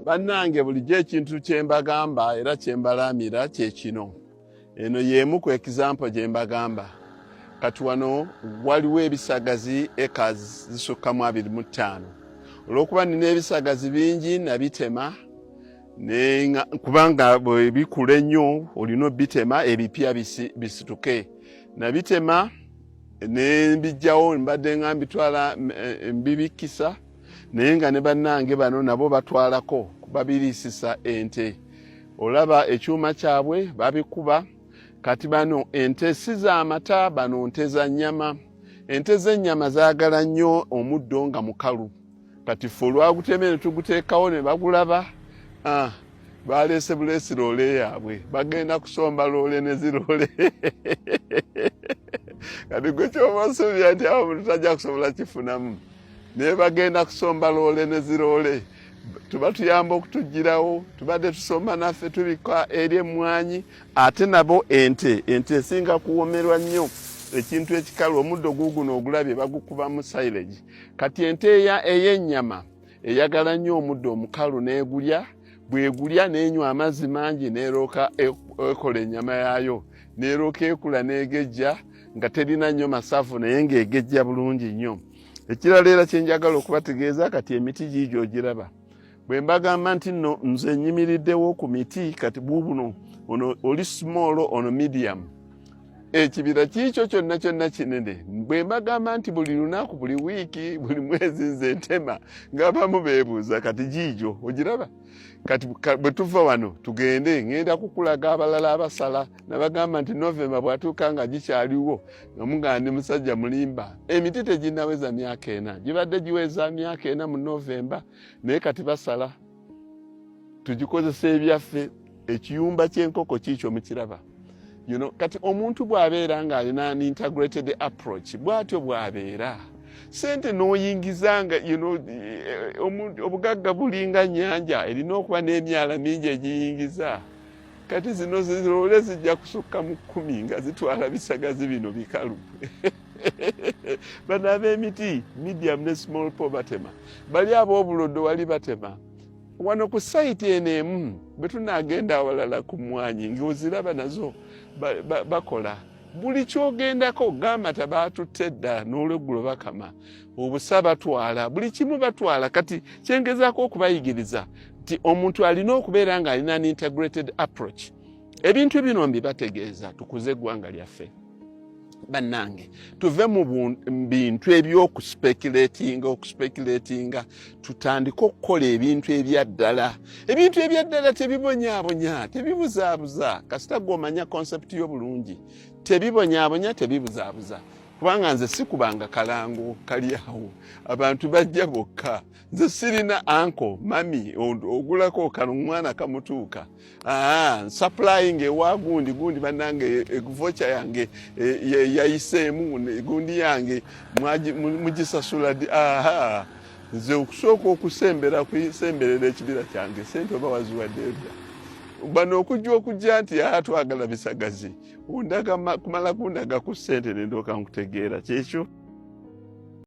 Bannange, bulijjo ekintu kye mbagamba era kye mbalaamira kye kino. Eno y'emu ku example gye mbagamba. Kati wano waliwo ebisagazi acres zisukka mu 25. Olw'okuba nina ebisagazi bingi, nabitema, kubanga bwe bikula ennyo olina obitema ebipya bisituke. Nabitema ne mbijjawo, mbadde nga mbitwala mbibikkisa, naye nga ne bannange bano nabo batwalako babiriisisa ente. Olaba ekyuma kyabwe babikuba. Kati bano ente si z'amata, bano nte za nnyama. Ente z'ennyama zaagala nnyo omuddo nga mukalu. Kati ffe olwaguteme ne tuguteekawo ne bagulaba, ah, baleese buleesi loole yaabwe, bagenda kusomba loole ne ziroole. Kati gwe kyoba osuubira nti awo omuntu tajja kusobola kifunamu, naye bagenda kusomba loole ne ziroole. Tuba tuyamba okutugirawo, tubadde tusomba naffe tubika eri emmwanyi, ate nabo ente. Ente esinga kuwomerwa nnyo ekintu ekikalu. Omuddo guuguno ogulabye bagukubamu silage. Kati ente ey'ennyama eyagala nnyo omuddo omukalu, n'egulya. Bwegulya n'enywa amazzi mangi, n'erooka ekola ennyama yaayo, n'erooka ekula n'egejja nga terina nnyo masavu, naye ng'egejja bulungi nnyo. Ekirala era kyenjagala okubategeeza, kati emiti giigyo ogiraba, bwe mbagamba nti nno nze nyimiriddewo ku miti. Kati buubuno ono oli small, ono medium. Ekibira kiikyo kyonna kyonna kinene. Bwe mbagamba nti buli lunaku, buli wiiki, buli mwezi nze ntema, ng'abamu beebuuza. Kati giigyo ogiraba. Kati bwe tuva wano tugende, ŋŋenda kukulaga abalala abasala. Nabagamba nti Novemba bw'atuuka nga gikyaliwo, nga mugamba ndi musajja mulimba. Emiti teginnaweza myaka 4, gibadde giweza myaka 4 mu Novemba, naye kati basala tugikozesa ebyaffe. Ekiyumba ky'enkoko kiikyo mukiraba. Kati omuntu bw'abeera ng'alina an integrated approach, bw'atyo bw'abeera sente n'oyingiza nga obugagga bulinga nnyanja, erina okuba n'emyala mingi egiyingiza. Kati zino ziroole zijja kusukka mu 10 nga zitwala bisagazi bino bikalu. Bano ab'emiti medium ne small po batema, bali ab'obulodo wali batema wano ku site eno emu. Bwe tunaagenda awalala ku mmwanyi ng'oziraba nazo bakola buli kyogendako. Gamba baatutte dda n'olweggulo bakama obusa, batwala buli kimu batwala. Kati kyengezaako okubayigiriza nti omuntu alina okubeera ng'alina an integrated approach. Ebintu bino mbibategeeza tukuze eggwanga lyaffe. Bannange, tuve mu bintu ebyokuspeculatinga, okuspeculatinga, tutandike okukola ebintu ebyaddala. Ebintu ebyaddala tebibonyaabonya, tebibuzaabuza, kasita gw'omanya concept yo bulungi. Tebibonyaabonya, tebibuzaabuza, kubanga nze sikubanga kalango kali awo, abantu bajja bokka. Nze sirina uncle, mummy ogulako kano omwana kamutuuka supplying ewa gundi gundi. Bannange, voucher yange yayiseemu, gundi yange mugisasula ddi? Aha, nze okusooka okusembera kusemberera ekibira kyange, sente oba waziwadde edda. Bano okujja nti aa twagala bisagazi, ondaga kumala kundaga ku ssente nendooka nkutegeera kyekyo.